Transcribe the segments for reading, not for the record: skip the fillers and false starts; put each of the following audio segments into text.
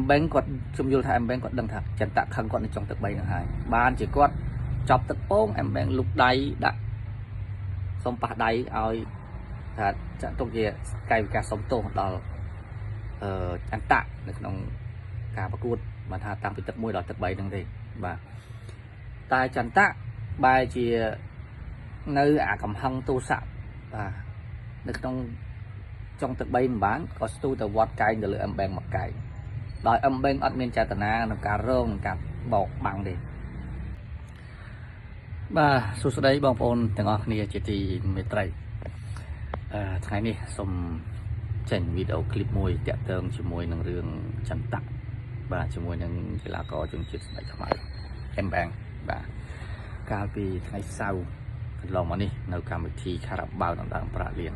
M-Bank គាត់ខ្ញុំយល់ថា M-Bank គាត់ដឹងថាចន្ទៈខឹងគាត់នៅចុងទឹក3ហ្នឹងហើយបានជាគាត់ចប់ទឹកពង M-Bank លុកដៃដាក់សុំប៉ះដៃឲ្យថាចាក់ទុកជាកាយវិការសុំទោសដល់អន្តៈនៅក្នុងការប្រកួតបានថាតាំងពីទឹក1ដល់ទឹក3ហ្នឹងទេបាទតែចន្ទៈបែរជានៅអាកំហឹងទូរស័ព្ទបាទនៅក្នុងចុងទឹក3មិនបានក៏ស្ទុះទៅវត្តកែងទៅលើ M-Bank មកកែងដោយ M-Bank អត់មានចេតនាក្នុងការរងក្នុងការបោកបាំងទេបាទសួស្តីបងប្អូនទាំងអស់គ្នាជាទីមេត្រីថ្ងៃនេះសូមចេញវីដេអូឃ្លីបមួយតាក់ទងជាមួយនឹងរឿងចន្ទៈបាទជាមួយនឹងកីឡាករជនជាតិស្បែកខ្មៅ M-Bank បាទកាលពីថ្ងៃសៅរ៍កន្លងមកនេះនៅកម្មវិធីខារ៉ាបាវដណ្ដើមប្រាក់លាន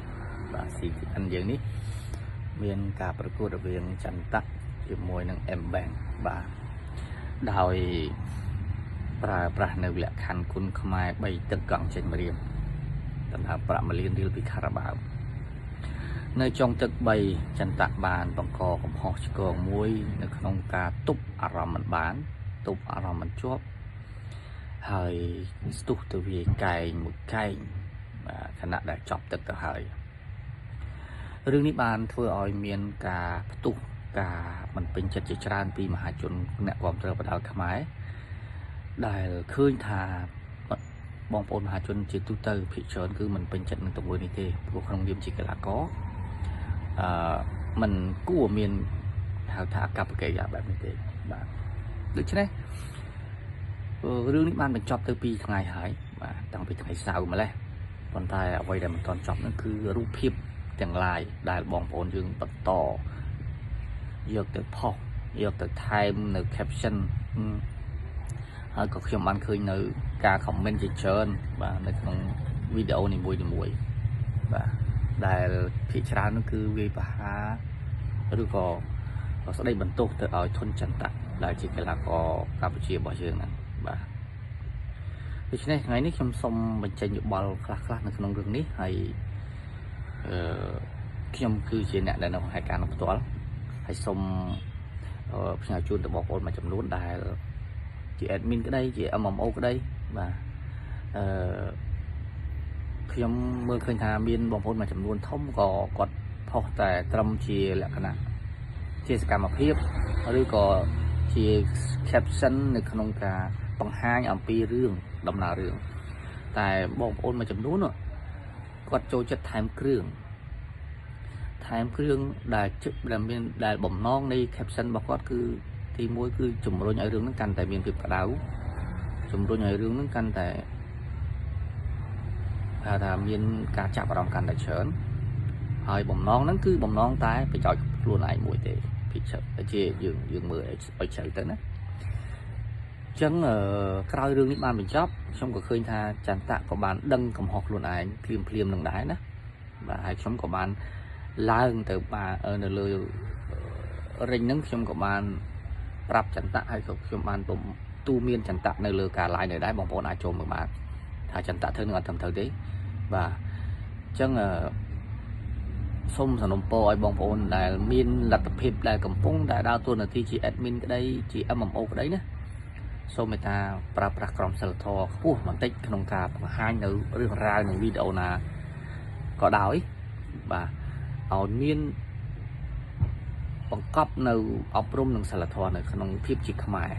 បាទ CTN យើងនេះមានការប្រកួតរវាងចន្ទៈជាមួយនឹង M-Bank បាទដោយប្រើប្រាស់នៅលក្ខខណ្ឌគុណខ្មែរ3ទឹកកង់ចេញមករៀមដណ្ដើមប្រាក់1លានរៀលពីខារ៉ាបាវនៅចុងទឹក3ចន្ទៈបានបង្កកំហុសឆ្គងមួយនៅក្នុងការទប់អារម្មណ៍មិនបានទប់អារម្មណ៍មិនជាប់ហើយស្ទុះទៅវាយកែងមួយកែងបាទខណៈដែលចប់ទឹកទៅហើយរឿងនេះបានធ្វើឲ្យមានការផ្ទុះការមិនពេញចិត្តជាច្រើនពីមហាជនអ្នកគាំទ្របដាល់ខ្មែរដែលឃើញថាបងប្អូនមហាជនជាទូទៅភាគច្រើនគឺមិនពេញចិត្តនឹងទង្វើនេះទេព្រោះក្នុងនាមជាកីឡាករអឺมันគួរមានហៅថាអកប្បកិរិយាបែបនេះទេបាទដូច្នេះរឿងនេះបានបញ្ចប់ទៅ2ថ្ងៃហើយបាទតាំងពីថ្ងៃសៅរ៍ម្លេះប៉ុន្តែអ្វីដែលមិនទាន់ចប់នោះគឺរូបភាពទាំងឡាយដែលបងប្អូនយើងបន្តយកទៅផុសយកទៅថែមនៅ caption ហើយក៏ខ្ញុំបានឃើញនៅការ comment ជាច្រើនបាទនៅក្នុងវីដេអូនីមួយៗបាទដែលភាគច្រើននោះគឺវាយប្រហារឬក៏ស្ដីបន្ទោសទៅឲ្យធនចន្ទៈដែលជាកីឡាករកម្ពុជារបស់យើងហ្នឹងបាទដូច្នេះថ្ងៃនេះខ្ញុំសូមបញ្ចេញយោបល់ខ្លះៗនៅក្នុងរឿងនេះហើយអឺខ្ញុំគឺជាអ្នកដែលនៅក្នុងហេតុការណ៍នោះផ្ទាល់ហើយសូមផ្ញើជូនទៅបងប្អូនមួយចំនួនដែលជា admin ក្តីជា MMO ក្តីបាទអឺខ្ញុំមើលឃើញថាមានបងប្អូនមួយចំនួនធំក៏គាត់ផុសតែត្រឹមជាលក្ខណៈជាសកម្មភាពឬក៏ជា caption នៅក្នុងការបង្ហាញអំពីរឿងដំណើររឿងតែបងប្អូនមួយចំនួនគាត់ចូលចិត្តថែមគ្រឿងថែមគ្រឿងដែលដែលមានដែលបំណងនៃ caption របស់គាត់គឺទី1គឺជំរុញឲ្យរឿងហ្នឹងកាន់តែមានភាពក្តៅជំរុញឲ្យរឿងហ្នឹងកាន់តែហៅថាមានការចាប់អារម្មណ៍កាន់តែច្រើនហើយបំណងហ្នឹងគឺបំណងតែប្រយោជន៍ខ្លួនឯងមួយទេភិជាជាយើងយើងមើលឲ្យជ្រៅទៅណាអញ្ចឹងក្រោយរឿងនេះបានបញ្ចប់ខ្ញុំក៏ឃើញថាចន្ទៈក៏បានដឹងកំហុសខ្លួនឯងភ្លាមភ្លាមនឹងដែរណាបាទហើយខ្ញុំក៏បានឡើងទៅបាទនៅលើរិញហ្នឹងខ្ញុំក៏បានប្រាប់ចន្ទៈហើយក៏ខ្ញុំបានទូមានចន្ទៈនៅលើការ live នៅដែរបងប្អូនអាចចូលមើលបានថាចន្ទៈធ្វើនឹងអត់ត្រឹមត្រូវទេបាទអញ្ចឹងសូមសំណូមពរឲ្យបងប្អូនដែលមានលទ្ធភាពដែលកំពុងដែលដើរតួនាទីជា admin ក្តីជា MMO ក្តីណាសូមមេត្តាប្រើប្រាស់ក្រមសីលធម៌ខ្ពស់បន្តិចក្នុងការបង្ហាញនៅរឿងរ៉ាវនិងវីដេអូណាក៏ដោយបាទឲ្យមានបង្កប់នៅអប់រំនិងសិលធម៌នៅក្នុងភាពជាខ្មែរ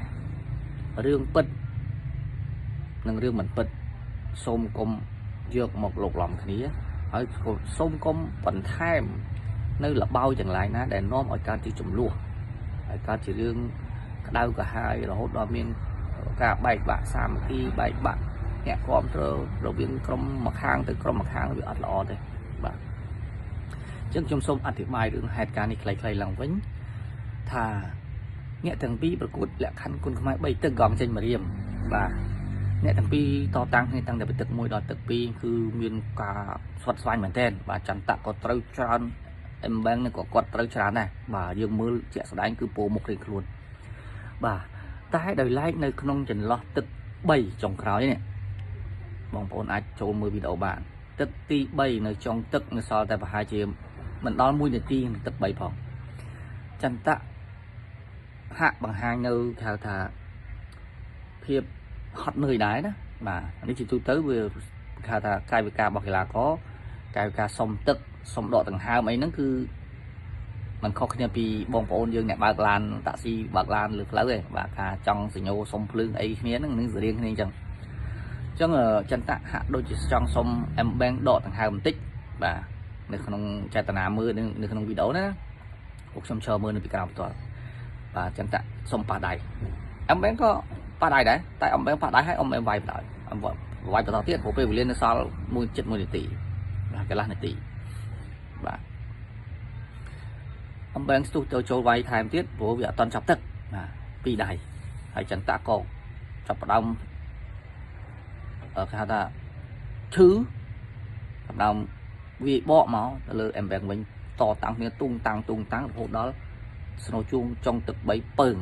រឿងពិតនិងរឿងមិនពិតសូមកុំយកមកលោកឡំគ្នាហើយសូមកុំបន្ថែមនៅលបោយទាំងឡាយណាដែលនាំឲ្យកើតជាចំនួនហើយកើតជារឿងក្តៅក្រហាយរហូតដល់មានការបែកបាក់សាមគ្គីបែកបាក់អ្នកគ្រប់គ្រងរវាងក្រុមម្ខាងទៅក្រុមម្ខាងវាអត់ល្អទេបាទអញ្ចឹងខ្ញុំសូមអធិប្បាយរឿងហេតុការណ៍នេះខ្លីៗឡើងវិញថាអ្នកទាំងពីរប្រកួតលក្ខខណ្ឌគុណខ្មែរ3ទឹកកងចេញមករៀមបាទអ្នកទាំងពីរតតាំងគ្នាតាំងតែពីទឹក1ដល់ទឹក2គឺមានការស្វិតស្វាញមែនទែនបាទចន្ទៈក៏ត្រូវច្រើនអឹមបែងនេះក៏គាត់ត្រូវច្រើនដែរបាទយើងមើលជាក់ស្ដែងគឺពោមុខរៀងខ្លួនបាទតែដោយឡែកនៅក្នុងចន្លោះទឹក3ចុងក្រោយនេះបងប្អូនអាចចូលមើលវីដេអូបានទឹកទី3នៅចុងទឹកនៅសល់តែប្រហែលជាមិនដល់1នាទីក្នុងទឹក3ផងចន្ទៈ ហាក់បង្ហាញនៅគេហៅថាភាពហត់នឿយដែរណាបាទនេះជាទូទៅវាគេហៅថាកាយវិការរបស់កីឡាករកាយវិការសុំទឹកសុំដកដង្ហើមអីហ្នឹងគឺมันខុសគ្នាពីបងប្អូនយើងអ្នកបើកឡានតាក់ស៊ីបើកឡានលើផ្លូវឯងបាទការចង់សញ្ញោសុំភ្លើងអីគ្នាហ្នឹងនឹងសេរៀងគ្នាអញ្ចឹងអញ្ចឹងចន្ទៈហាក់ដូចជាចង់សុំ M Bank ដកដង្ហើមបន្តិចបាទនៅក្នុងចេតនាមើលនៅក្នុងវីដេអូណាពួកខ្ញុំឈរមើលនៅពីក្រៅផ្ទាល់បាទចន្ទៈសុំប៉ះដៃ M Bank ក៏ប៉ះដៃដែរតែ M Bank ប៉ះដៃហើយ M Bank វាយបណ្ដោយវាយបន្តទៀតព្រោះពេលវេលានៅសល់1.1នាទីបាទកន្លះនាទីបាទអំបែងស្ទុះទៅចូលវាយថែមទៀតព្រោះវាអត់តន់ចាប់ទឹកបាទពីរដៃហើយចន្ទៈក៏ចាប់ផ្ដើមគេហៅថាឈឺផ្ដើមវាបកមកទៅលើអំបែងវិញតតាំងគ្នាទុងតាំងទុងតាំងរហូតដល់ស្នូជួងចុងទឹក3ពើង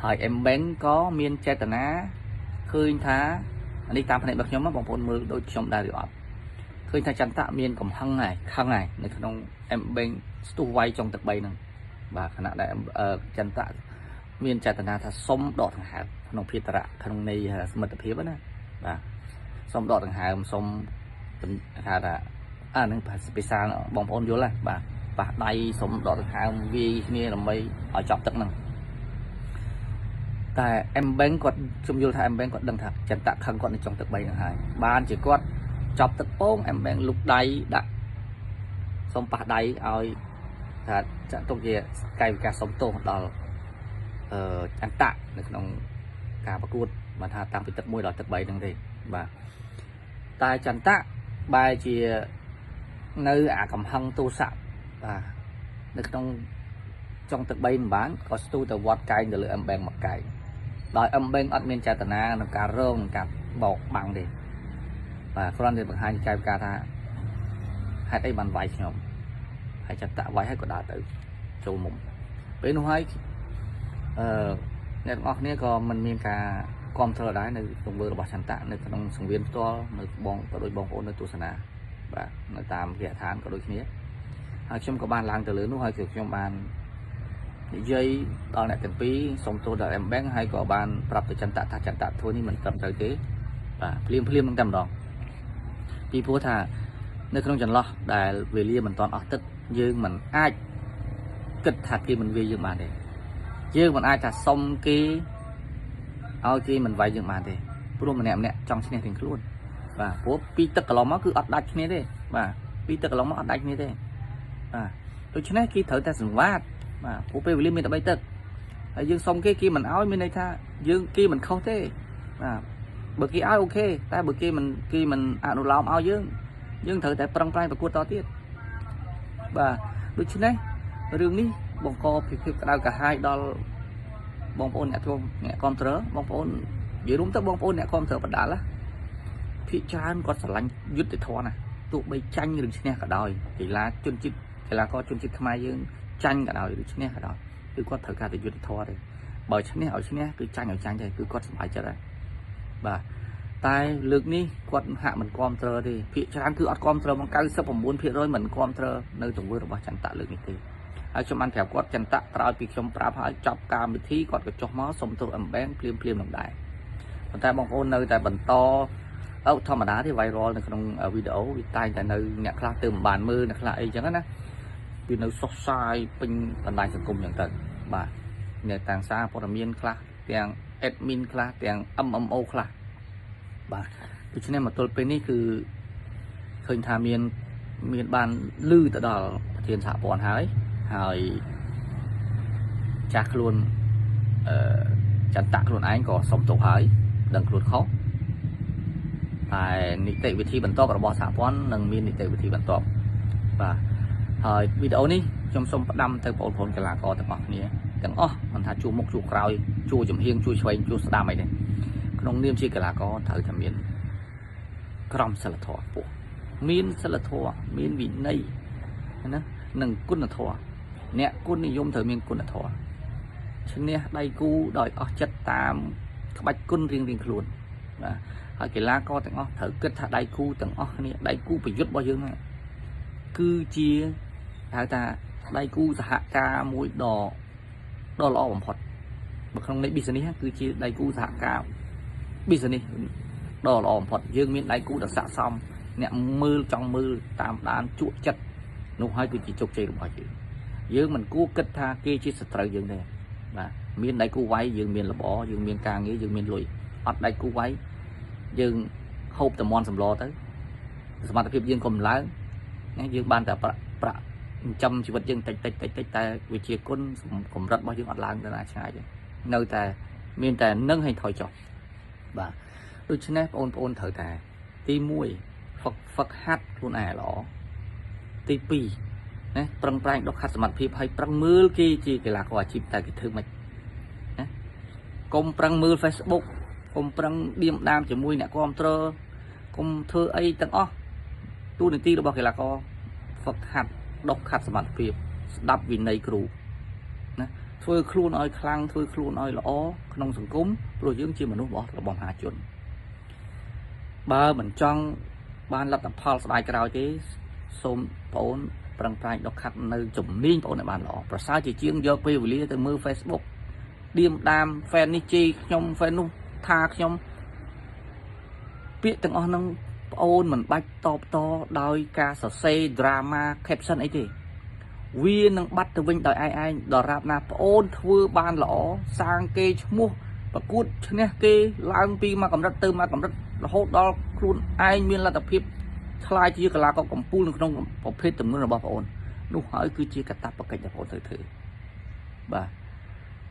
ហើយអំបែងក៏មានចេតនាឃើញថានេះតាមភ្នែករបស់ខ្ញុំបងប្អូនមើលដូចខ្ញុំដែរឬអត់ឃើញថាចន្ទៈមានកំហឹងហើយខឹងហើយនៅក្នុងអំបែងស្ទុះវាយចុងទឹក3ហ្នឹងបាទខណៈដែលចន្ទៈមានចេតនាថាសុំដកដង្ហើមក្នុងភាតរៈក្នុងន័យសមិទ្ធភាពណាបាទសុំដកដង្ហើមសុំថាថាអានឹងភាសាបងប្អូនយល់ហ៎បាទប៉ះដៃសុំដកដង្ហើមវាយគ្នាដើម្បីឲ្យចប់ទឹកហ្នឹងតែ M Bank គាត់ខ្ញុំយល់ថា M Bank គាត់ដឹងថាចន្ទៈខឹងគាត់នៅចុងទឹក3ហ្នឹងហើយបានជាគាត់ចប់ទឹកពង M Bank លុកដៃដាក់សុំប៉ះដៃឲ្យថាចាក់ទុកជាកាយវិការសុំទោសដល់អន្តៈនៅក្នុងការប្រកួតបានថាតាំងពីទឹក1ដល់ទឹក3ហ្នឹងទេបាទតែចន្ទៈបែរជានៅអាកំហឹងទោសៈបាទនៅក្នុងចុងទឹក3មិនបានក៏ស្ទុះទៅវត្តកែងទៅលើ M Bank មកកែងដោយ M Bank អត់មានចេតនាក្នុងការរងការបោកបាំងទេបាទគ្រាន់តែបង្ហាញកាយវិការថាហេតុអីបានវាយខ្ញុំហើយចន្ទៈវាយហើយក៏ដើរទៅចូលមុំពេលនោះហើយអ្នកទាំងអស់គ្នាក៏មិនមានការគ្រប់គ្រងដែរនៅទង្វើរបស់ចន្ទៈនៅក្នុងសង្វៀនផ្ទាល់នៅបងក៏ដូចបងប្អូននៅទស្សនាបាទនៅតាមគេហដ្ឋានក៏ដូចគ្នាហើយខ្ញុំក៏បានឡើងទៅលើនោះហើយគឺខ្ញុំបាននិយាយដល់អ្នកទាំងពីរសុំទោសដល់ M Bank ហើយក៏បានប្រាប់ទៅចន្ទៈថាចន្ទៈធ្វើនេះមិនត្រឹមត្រូវទេបាទភ្លាមភ្លាមនឹងតែម្ដងពីព្រោះថានៅក្នុងចន្លោះដែលវេលាមិនទាន់អស់ទឹកយើងមិនអាចគិតថាគេមិនវាយយើងបានទេយើងមិនអាចថាសុំគេឲ្យគេមិនវាយយើងបានទេព្រោះម្នាក់ម្នាក់ចង់ឈ្នះទាំងខ្លួនបាទព្រោះពីទឹកកន្លងមកគឺអត់ដាច់គ្នាទេបាទពីទឹកកន្លងមកអត់ដាច់គ្នាទេបាទដូច្នេះគេត្រូវតែសង្វាតបាទព្រោះពេលវេលាមានតែ3ទឹកហើយយើងសុំគេគេមិនឲ្យមានន័យថាយើងគេមិនខុសទេបាទបើគេឲ្យអូខេតែបើគេមិនអនុលោមឲ្យយើងយើងត្រូវតែប្រឹងប្រែងប្រកួតតទៀតបាទដូច្នេះរឿងនេះបង្កភាពក្តៅក្រហាយដល់បងប្អូនអ្នកគ្រប់គ្រងបងប្អូននិយាយរួមទៅបងប្អូនអ្នកគ្រប់គ្រងបដាល់ណាភាគច្រើនគាត់ស្រឡាញ់យុត្តិធម៌ណាទោះបីចាញ់ឬឈ្នះក៏ដោយកីឡាជនជាតិកីឡាករជនជាតិខ្មែរយើងចាញ់ក៏ដោយឬឈ្នះក៏ដោយគឺគាត់ត្រូវការតែយុត្តិធម៌ទេបើឈ្នះឲ្យឈ្នះគឺចាញ់ឲ្យចាញ់ទេគឺគាត់សប្បាយចិត្តហើយបាទតែលើកនេះគាត់ហាក់មិនគាំទ្រទេភាគច្រើនគឺអត់គាំទ្រមក 99% មិនគាំទ្រនៅទង្វើរបស់ចន្ទៈលើកនេះទេហើយខ្ញុំបានប្រាប់គាត់ចន្ទៈក្រោយពីខ្ញុំប្រាប់ហើយចប់កម្មវិធីគាត់ក៏ចុះមកសុំទោស M Bank ភ្លាមភ្លាមនឹងដែរប៉ុន្តែបងប្អូននៅតែបន្តធម្មតាទេ viral នៅក្នុងវីដេអូវាតែងតែនៅអ្នកខ្លះទៅមិនបានមើលអ្នកខ្លះអីចឹងណាវានៅសុសសាយពេញបណ្ដាញសង្គមចឹងទៅបាទនៅតាំងសារព័ត៌មានខ្លះទាំង admin ខ្លះទាំង MMO ខ្លះបាទដូច្នេះមកទល់ពេលនេះគឺឃើញថាមានបានលឺទៅដល់ប្រធានសហព័ន្ធហើយហើយចាស់ខ្លួនចន្ទៈខ្លួនឯងក៏សុំទោសហើយដឹងខ្លួនខុសតែនីតិវិធីបន្ទាប់របស់សហព័ន្ធនឹងមាននីតិវិធីបន្ទាប់បាទហើយវីដេអូនេះខ្ញុំសូមផ្ដាំទៅបងប្អូនកីឡាករទាំងអស់គ្នាទាំងអស់មិនថាជួមុខជួក្រោយជួចំហៀងជួឆ្វេងជួស្ដាំអីទេក្នុងនាមជាកីឡាករត្រូវតែមានក្រមសីលធម៌ខ្ពស់មានសីលធម៌មានវិន័យណានិងគុណធម៌អ្នកគុណនិយមត្រូវមានគុណធម៌ឈ្នះដៃគូដោយអស់ចិត្តតាមក្បាច់គុណរៀងៗខ្លួនបាទហើយកីឡាករទាំងអស់ត្រូវគិតថាដៃគូទាំងអស់គ្នាដៃគូប្រយុទ្ធរបស់យើងហ្នឹងគឺជាហៅថាដៃគូសហការមួយដ៏ ដ៏ល្អបំផុតបើក្នុងន័យ business គឺជាដៃគូសហការ business ដ៏ល្អបំផុតយើងមានដៃគូដ៏ស័ក្តិសមអ្នកមើលចង់មើលតាមដានជក់ចិត្តនោះហើយគឺជាជោគជ័យរបស់យើងយើងមិនគួរគិតថាគេជាសត្រូវយើងទេបាទមានដៃគូវាយយើងមានរបរយើងមានការងារយើងមានលុយអត់ដៃគូវាយយើងហូបតែមន់សម្លទៅសមត្ថភាពយើងក៏មិនឡើងណាយើងបានតែប្រាក់ប្រាក់ចិញ្ចឹមជីវិតយើងតិចតិចតិចតិចតែវិជាគុណកម្រិតរបស់យើងអត់ឡើងទៅណាឆ្ងាយទេនៅតែមានតែនឹងឲ្យថយចុះបាទដូច្នេះបងប្អូនត្រូវតែទី1ហ្វឹកហាត់ខ្លួនឯងល្អទី2ណាប្រឹងប្រែងដុសខាត់សមត្ថភាពឲ្យប្រឹងមើលគេជាកីឡាករអាជីពតែគេធ្វើម៉េចណាកុំប្រឹងមើល Facebook កុំប្រឹងឌៀមដាមជាមួយអ្នកគាំទ្រកុំធ្វើអីទាំងអស់ទូនាទីរបស់កីឡាករហ្វឹកហាត់ដុសខាត់សមត្ថភាពស្ដាប់វិន័យគ្រូណាធ្វើខ្លួនឲ្យខ្លាំងធ្វើខ្លួនឲ្យល្អក្នុងសង្គមព្រោះយើងជាមនុស្សរបស់មហាជនបើមិនចង់បានលទ្ធផលស្ដាយក្រោយទេសូមបងអូនប្រឹងប្រែងដុសខាត់នៅជំនាញបងអូនឲ្យបានល្អប្រសើរជាជាងយកពេលវេលាទៅមើល Facebook ឌៀមដាម fan នេះជេរខ្ញុំ fan នោះថាខ្ញុំពាក្យទាំងអស់ហ្នឹងបងអូនមិនបាច់តបតដោយការសរសេរ drama caption អីទេវានឹងបាត់ទៅវិញដោយឯងឯងដល់រាបណាប្អូនធ្វើបានល្អសាងគេឈ្មោះប្រកួតឈ្នះគេឡើងពីមួយកម្រិតទៅមួយកម្រិតរហូតដល់ខ្លួនឯងមានលទ្ធភាពឆ្លាយជាកីឡាករកំពូលនៅក្នុងប្រភេទចំនួនរបស់ប្អូននោះហើយគឺជាកាតព្វកិច្ចដែលប្អូនត្រូវធ្វើបាទ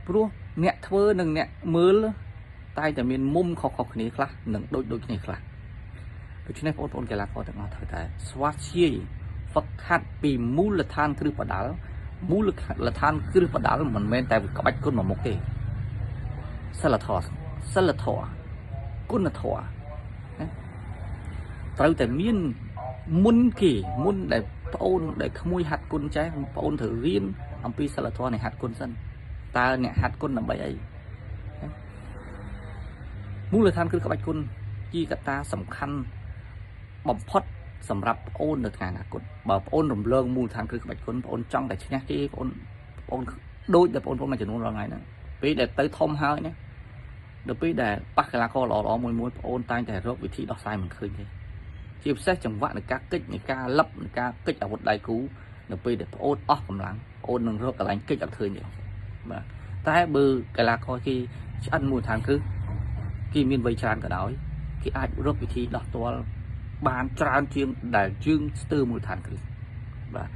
ព្រោះអ្នកធ្វើនិងអ្នកមើលតែតែមានមុំខុសៗគ្នាខ្លះនិងដូចដូចគ្នាខ្លះដូច្នេះបងប្អូនកីឡាករទាំងអស់ត្រូវតែស្វាធ្យាយហ្វឹកហាត់ពីមូលដ្ឋានគ្រឹះបដាល់មូលដ្ឋានគ្រឹះបដាល់មិនមែនតែក្បាច់គុណមួយមុខទេសិលធម៌សិលធម៌គុណធម៌ណាត្រូវតែមានមុនគេមុនដែលប្អូនដែលក្មួយហាត់គុណចេះប្អូនត្រូវរៀនអំពីសិលធម៌នៃហាត់គុណសិនតើអ្នកហាត់គុណដើម្បីអីមូលដ្ឋានគ្រឹះក្បាច់គុណជាកត្តាសំខាន់បំផុតសម្រាប់ប្អូននៅថ្ងៃអនាគតបើប្អូនរំលងមូលដ្ឋានគ្រឹះក្បាច់គុណប្អូនចង់តែឈ្នះគេប្អូនប្អូនដូចដែលបងប្អូនមួយចំនួនរាល់ថ្ងៃហ្នឹងពេលដែលទៅធំហើយណាដល់ពេលដែលប៉ះកីឡាករល្អៗមួយមួយប្អូនតែងតែរកវិធីដោះស្រាយមិនឃើញទេជាពិសេសចង្វាក់នៃការកិច្ចនៃការលឹបនៃការកិច្ចអាវុធដៃគូនៅពេលដែលប្អូនអស់កម្លាំងប្អូននឹងរកកន្លែងកិច្ចអត់ឃើញទេបាទតែបើកីឡាករគេឆ្អិនមូលដ្ឋានគ្រឹះគេមានវ័យច្រើនក៏ដោយគេអាចរកវិធីដោះទាល់បានច្រើនជាងដែលយើងស្ទើរមូលដ្ឋានគ្រឹះបាទ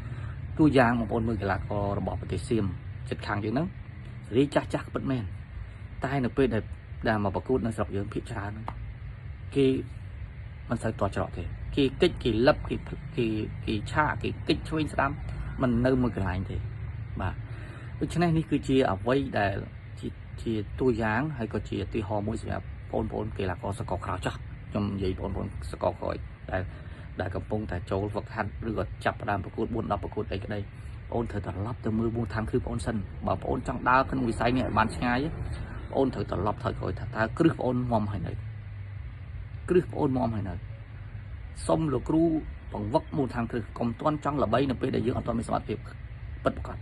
តួយ៉ាងបងប្អូនមើលកីឡាកររបស់ប្រទេសសៀមចិត្តខាងយើងហ្នឹងសេរីចាស់ចាស់ពិតមែនតែនៅពេលដែលមកប្រកួតនៅស្រុកយើងភាគច្រើនគេមិនសូវតច្រកទេគេកិច្ចគេលឹបគេគេគេឆាគេកិច្ចឆ្វេងស្ដាំមិននៅមួយកន្លែងទេបាទដូច្នេះនេះគឺជាអ្វីដែលជាតួយ៉ាងហើយក៏ជាឧទាហរណ៍មួយសម្រាប់បងប្អូនកីឡាករសកលក្រោយចាស់ខ្ញុំនិយាយបងប្អូនសកលក្រោយដែលកំពុងតែចូលហ្វឹកហាត់ឬក៏ចាប់ផ្ដើមប្រកួត4 10ប្រកួតអីក្តីបងត្រូវត្រឡប់ទៅមើលមូលដ្ឋានគ្រឹះបងសិនបើបងចង់ដើរក្នុងវិស័យនេះឲ្យបានឆ្ងាយបងត្រូវត្រឡប់ថយក្រោយថាតើគ្រឹះបងមុំហើយនៅគ្រឹះបងមុំហើយនៅសុំលោកគ្រូបង្វឹកមូលដ្ឋានគ្រឹះកុំទាន់ចង់ល្បីនៅពេលដែលយើងអត់ទាន់មានសមត្ថភាពពិតប្រាកដ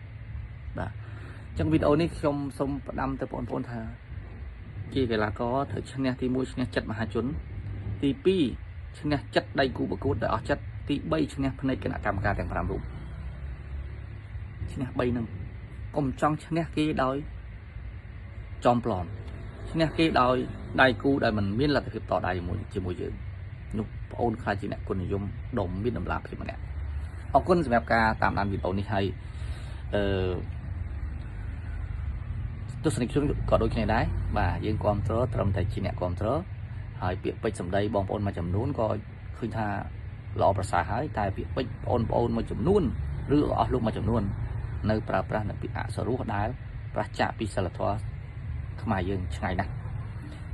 បាទអញ្ចឹងវីដេអូនេះខ្ញុំសូមផ្ដាំទៅបងប្អូនថាជាកីឡាករត្រូវឈ្នះទី1ឈ្នះចិត្តមហាជនទី2ឈ្នះចិត្តដៃគូប្រកួតដែលអស់ចិត្តទី3ឈ្នះភ្នែកគណៈកម្មការទាំង5រូបឈ្នះ3ហ្នឹងកុំចង់ឈ្នះគេដោយចំប្លន់ឈ្នះគេដោយដៃគូដែលមិនមានលទ្ធភាពតដៃជាមួយយើងនោះបងអូនខ្លាចជាអ្នកគុណនិយមដ៏មានតម្លាភាពម្នាក់អរគុណសម្រាប់ការតាមដានវីដេអូនេះហើយអឺទស្សនិកជនក៏ដូចគ្នាដែរបាទយើងគ្រប់គ្រងត្រឹមតែជាអ្នកគ្រប់គ្រងហើយពាក្យពេចន៍សម្ដីបងប្អូនមួយចំនួនក៏ឃើញថាល្អប្រសើរហើយតែពាក្យពេចន៍បងប្អូនមួយចំនួនឬអស់លោកមួយចំនួននៅប្រើប្រាស់នៅពាក្យអសរោះដែលប្រឆាចពីសិលធម៌ខ្មែរយើងឆ្ងាយណាស់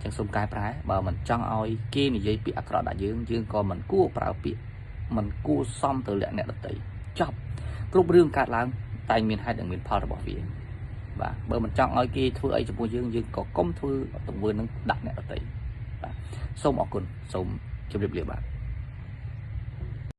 ចឹងសូមកែប្រែបើមិនចង់ឲ្យគេនិយាយពាក្យអាក្រក់ដាក់យើងយើងក៏មិនគួរប្រើពាក្យមិនគួរសមទៅលក្ខអ្នកដទៃចប់គ្រប់រឿងកើតឡើងតែមានហេតុនិងមានផលរបស់វាបាទបើមិនចង់ឲ្យគេធ្វើអីចំពោះយើងយើងក៏កុំធ្វើទង្វើនឹងដាក់អ្នកដទៃបាទសូមអរគុណសូមជម្រាបលាបាទ។